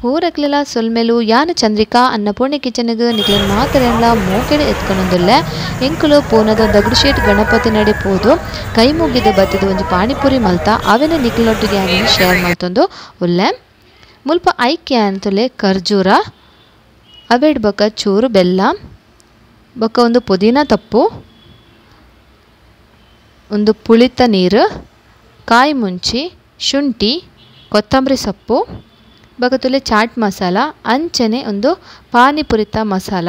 ಪೂರಕ್ಲೆಲ ಸೊಲ್ಮೆಲು ಯಾನ ಚಂದ್ರಿಕಾ ಅನ್ನಪೂರ್ಣೆ ಕಿಚನ್ಗ್ ನಿಕ್ಲೆನ್ ಮಾತೆರೆನ್ಲ ಮೋಕೆಡ್ ಎತ್ಕೊನೊಂದುಲ್ಲೆ. ಎಂಕುಲು ಪೂನದ ದಗಡುಶೇಟ್ ಗಣಪತಿ ನಡೆ ಪೋದು ಕೈ ಮುಗಿದು ಬತ್ತದ ಒಂಜಿ ಪಾನಿಪುರಿ ಮಲ್ತ ಅವೆನ ನಿಕ್ಲೆನೊಟ್ಟಿಗೆ ಯಾನ್ ಶೇರ್ ಮಲ್ತೊಂದು ಉಲ್ಲೆ. ಮುಲ್ಪ ಐಕೆ ಅಂತುಲೆ ಖರ್ಜೂರ ಅವೆಡ್ ಬೊಕ ಚೂರು ಬೆಲ್ಲ ಬೊಕ ಒಂದು ಪುದೀನ ತಪ್ಪು ಒಂದು ಪುಳಿತ ನೀರು ಕಾಯಿ ಮುಂಚಿ ಶುಂಠಿ ಕೊತ್ತಂಬರಿ ಸೊಪ್ಪು ಬೊಕ ಚಾಟ್ ಮಸಾಲ ಅಂಚನೆ ಒಂದು ಪಾನಿಪುರಿತ ಮಸಾಲ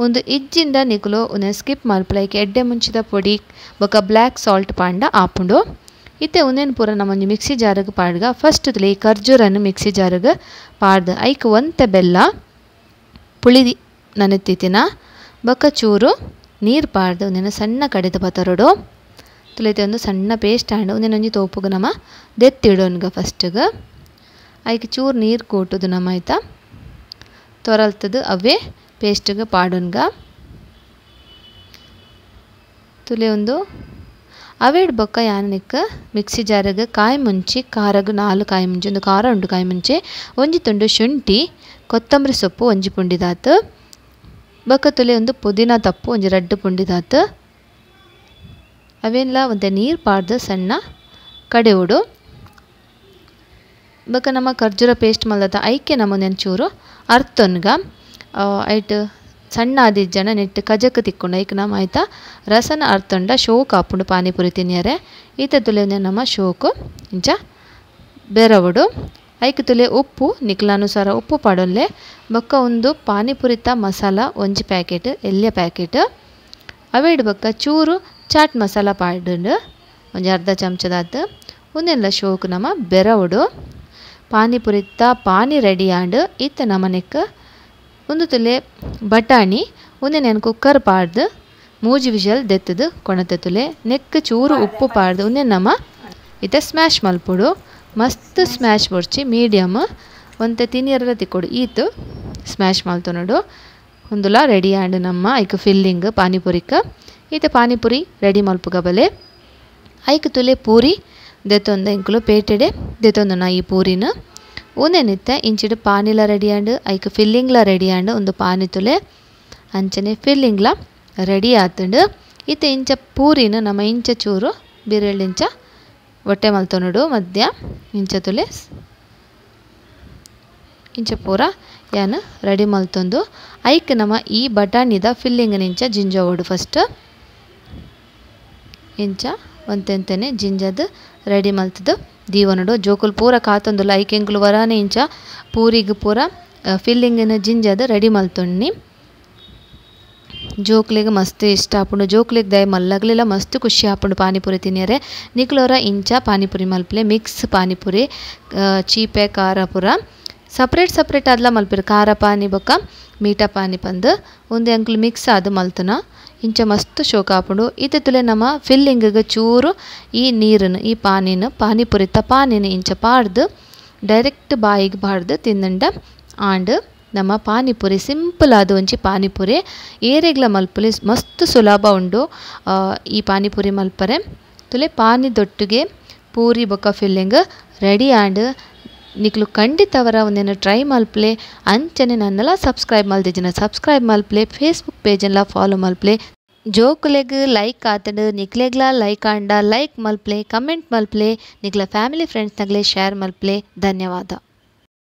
ಒಂದು ಇಜ್ಜಿಂದ ನಿಕುಲು ಉಂದೆನ್ ಸ್ಕಿಪ್ ಮಲ್ಪುಲೆ. ಐಕ್ ಎಡ್ಡೆ ಮುಂಚಿದ ಪೊಡಿ ಬೊಕ ಬ್ಲ್ಯಾಕ್ ಸಾಲ್ಟ್ ಪಾಂಡ ಆಪುಂಡು. ಇತ್ತೆ ಉಂದೆನ್ ಪೂರ ನಮ ಒಂಜಿ ಮಿಕ್ಸಿ ಜಾರ್ಗ್ ಪಾಡ್ಗ. ಫಸ್ಟ್ ತುಲೆ ಈ ಖರ್ಜೂರನ್ ಮಿಕ್ಸಿ ಜಾರ್ಗ್ ಪಾಡ್ದ್ ಐಕ್ ಒಂತೆ ಬೆಲ್ಲ ಪುಳಿ ನನೆತ್ತಿತ್ತಿನ ಬೊಕ ಚೂರು ನೀರು ಪಾಡ್ದ್ ಉಂದೆನ್ ಸಣ್ಣ ಕಡೆದ ಪತರೊಡು ತುಲೆ ಒಂದು ಸಣ್ಣ ಪೇಸ್ಟ್ ಆಂಡ್ ಉಂದೆನ್ ಒಂಜಿ ತೋಪುಗು ನಮ ದೆತ್ತಿಡೊನ್ಗ. ಫಸ್ಟ್ಗ್ ಐಕ್ ಚೂರು ನೀರು ಕೂಟುದು ನಮ ಐತ ತೊರಲ್ತದು ಅವೇ ಪೇಸ್ಟ್ಗೆ ಪಾಡೊನ್ಗ. ತುಲೆ ಒಂದು ಅವೇಡ್ ಬೊಕ್ಕ ಯಾನ್ ನೆಕ್ಕ್ ಮಿಕ್ಸಿ ಜಾರ್ಗ್ ಕಾಯಿ ಮುಂಚಿ ಖಾರಗ್ 4 ಕಾಯಿ ಮುಂಚಿ ಒಂದು ಖಾರ ಉಂಡು ಕಾಯಿ ಮುಂಚಿ ಒಂಜಿ ತುಂಡು ಶುಂಠಿ ಕೊತ್ತಂಬರಿ ಸೊಪ್ಪು ಒಂಜಿ ಪುಂಡಿದಾತು ಬೊಕ್ಕ ತುಲೆ ಒಂದು ಪುದೀನ ತಪ್ಪು ಒಂಜಿ 2 ಪುಂಡಿದಾತು ಅವೆಲ್ಲ ಒಂತೆ ನೀರು ಪಾಡ್ದು ಸಣ್ಣ ಕಡೆವುಡು. ಬೊಕ ನಮ್ಮ ಖರ್ಜೂರ ಪೇಸ್ಟ್ ಮಲ್ದತ ಐಕೆ ನಮೊಂದೆನ್ ಚೂರು ಅರ್ತೊನ್ಗ ಐಟ್ ಸಣ್ಣ ಆದಿಜ್ಜನ ನೆಟ್ ಕಜಕ್ ತಿಕ್ಕೊಂಡು ಐಕ್ ನಮ ಐತ ರಸನ ಅರ್ತೊಂಡ ಶೋಕ್ ಆಪುಂಡು ಪಾನಿಪುರಿ ತಿನ್ಯರೆ. ಈತ ತುಲೆ ನಮ್ಮ ಶೋಕು ಇಂಚ ಬೆರವುಡು. ಐಕ್ ತುಲೆ ಉಪ್ಪು ನಿಕ್ಲಾನುಸಾರ ಉಪ್ಪು ಪಾಡೊನ್ಲೆ. ಬೊಕ್ಕ ಒಂದು ಪಾನಿಪುರಿತ ಮಸಾಲ ಒಂಜಿ ಪ್ಯಾಕೆಟ್ ಎಲ್ಯ ಪ್ಯಾಕೆಟ್ ಅವೇಡ್ ಬೊಕ್ಕ ಚೂರು ಚಾಟ್ ಮಸಾಲ ಪಾಡುಂಡು ಒಂಜಿ ಅರ್ಧ ಚಮಚದಾತ್ ಉಂದೆನ್ಲ ಶೋಕ್ ನಮ ಬೆರವುಡು. ಪಾನಿಪುರಿತ ಪಾನಿ ರೆಡಿ ಆಂಡ್. ಇತ್ತೆ ನಮನೆಕ್ ಒಂದು ತುಲೆ ಬಟಾಣಿ ಉಂದೆನ್ ಯಾನ್ ಕುಕ್ಕರ್ ಪಾಡ್ದು 3 ವಿಷಲ್ ದೆತ್ತದು ಕೊಣತೆ ತುಲೆ ನೆಕ್ ಚೂರು ಉಪ್ಪು ಪಾಡ್ದು ಉಂದೆನ್ ನಮ ಇತ್ತೆ ಸ್ಮ್ಯಾಶ್ ಮಲ್ಪೊಡು. ಮಸ್ತ್ ಸ್ಮ್ಯಾಶ್ ಬೊಡ್ಚಿ ಮೀಡಿಯಮ್ ಒಂತೆ ತಿನಿಯರ ತಿಕ್ಕೊಡು ಈತ್ ಸ್ಮ್ಯಾಶ್ ಮಲ್ತೊನೊಡು. ಉಂದುಲ ರೆಡಿ ಆಂಡ್ ನಮ್ಮ ಐಕ್ ಫಿಲ್ಲಿಂಗ್ ಪಾನಿಪುರಿಕ್. ಇತ್ತೆ ಪಾನಿಪುರಿ ರೆಡಿ ಮಲ್ಪುಗ ಬಲೆ. ಐಕ್ ತುಲೆ ಪೂರಿ ದೆತ್ತೊಂದು ಎಂಕುಲು ಪೇಟೆಡೆ ದೆತ್ತೊಂದು ಈ ಪೂರಿನ ಉಂದೆನಿತ್ತೆ ಇಂಚಿಡು ಪಾನಿಲ ರೆಡಿ ಆಂಡ್ ಐಕ್ ಫಿಲ್ಲಿಂಗ್ಲ ರೆಡಿ ಆಂಡ್ ಒಂದು ಪಾನಿ ತುಲೆ ಅಂಚನೆ ಫಿಲ್ಲಿಂಗ್ಲ ರೆಡಿ ಆತುಂಡು. ಇತ್ತೆ ಇಂಚ ಪೂರಿನ ನಮ್ಮ ಇಂಚ ಚೂರು ಬಿರೆಳ್ಳಿಂಚ ಒಟ್ಟೆ ಮಲ್ತೊನೊಡು ಮಧ್ಯ ಇಂಚ ತುಲೆ ಇಂಚ ಪೂರ ಯಾನ್ ರೆಡಿ ಮಲ್ತೊಂದು ಐಕ್ ನಮ್ಮ ಈ ಬಟಾಣಿದ ಫಿಲ್ಲಿಂಗ್ ಇಂಚ ಜಿಂಜೋಡು ಫಸ್ಟ್ ಇಂಚ ಒಂತೆಂತೆನೆ ಜಿಂಜದ್ ರೆಡಿ ಮಲ್ತದು ದೀವನಡು. ಜೋಕುಲು ಪೂರ ಕಾತೊಂದುಲ್ಲ ಐಕ್ ಎಂಕುಲು ವರಾನೆ ಇಂಚ ಪೂರಿಗ್ ಪೂರ ಫಿಲ್ಲಿಂಗಿನ ಜಿಂಜದ್ ರೆಡಿ ಮಲ್ತೊನ್ನಿ. ಜೋಕ್ಲೆಗ್ ಮಸ್ತ್ ಇಷ್ಟ ಆಪುಂಡು. ಜೋಕ್ಲೆಗ್ ದಯ ಮಲ್ಲಗ್ಲೆಲ ಮಸ್ತ್ ಖುಷಿ ಆಪುಂಡು ಪಾನಿಪುರಿ ತಿನ್ಯರೆ. ನಿಕ್ಲೋರ ಇಂಚ ಪಾನಿಪುರಿ ಮಲ್ಪಲೆ ಮಿಕ್ಸ್ ಪಾನಿಪುರಿ ಚೀಪೆ ಖಾರ ಪೂರ ಸಪ್ರೇಟ್ ಸಪ್ರೇಟ್ ಆದ್ಲ ಮಲ್ಪೆರ್ ಖಾರ ಪಾನಿ ಬೊಕ್ಕ ಮೀಠ ಪಾನಿ ಪಂದ್ ಉಂದು ಎಂಕುಲು ಮಿಕ್ಸ್ ಆದ್ ಮಲ್ತುನ ಇಂಚ ಮಸ್ತ್ ಶೋಕ್ ಆಪುಂಡು. ಇತ್ತೆ ತುಲೆ ನಮ ಫಿಲ್ಲಿಂಗ್ ಚೂರು ಈ ನೀರನ್ನು ಈ ಪಾನಿನ ಪಾನಿಪುರಿತ ಪಾನಿನ ಇಂಚ ಪಾಡ್ದು ಡೈರೆಕ್ಟ್ ಬಾಯಿಗೆ ಪಾಡ್ದು ತಿಂದಂಡ ಆಂಡ್ ನಮ್ಮ ಪಾನಿಪುರಿ ಸಿಂಪಲ್ ಆದ ಒಂಜಿ ಪಾನಿಪುರಿ ಏರೆಗ್ಲ ಮಲ್ಪುಲಿ ಮಸ್ತ್ ಸುಲಭ ಉಂಡು ಈ ಪಾನಿಪುರಿ ಮಲ್ಪರೆ. ತುಲೆ ಪಾನಿದೊಟ್ಟಿಗೆ ಪೂರಿ ಬೊಕ್ಕ filling ready and. ನಿಕ್ಲು ಖಂಡಿತವರ ಒಂದೇನು ಟ್ರೈ ಮಲ್ಪಲೆ. ಅಂಚನೆ ನನ್ನಲ ಸಬ್ಸ್ಕ್ರೈಬ್ ಮಲ್ದಿಜ್ಜಿನ ಸಬ್ಸ್ಕ್ರೈಬ್ ಮಲ್ಪಲೆ, ಫೇಸ್ಬುಕ್ ಪೇಜನ್ಲ ಫಾಲೋ ಮಲ್ಪಲೆ. ಜೋಕುಲೆಗ್ ಲೈಕ್ ಆತಂಡ್ ನಿಕ್ಲೆಗ್ಲ ಲೈಕ್ ಆಂಡ ಲೈಕ್ ಮಲ್ಪಲೆ, ಕಮೆಂಟ್ ಮಲ್ಪಲೆ, ನಿಕ್ಲ ಫ್ಯಾಮಿಲಿ ಫ್ರೆಂಡ್ಸ್ ನಗಲೆ ಶೇರ್ ಮಲ್ಪಲೆ. ಧನ್ಯವಾದ.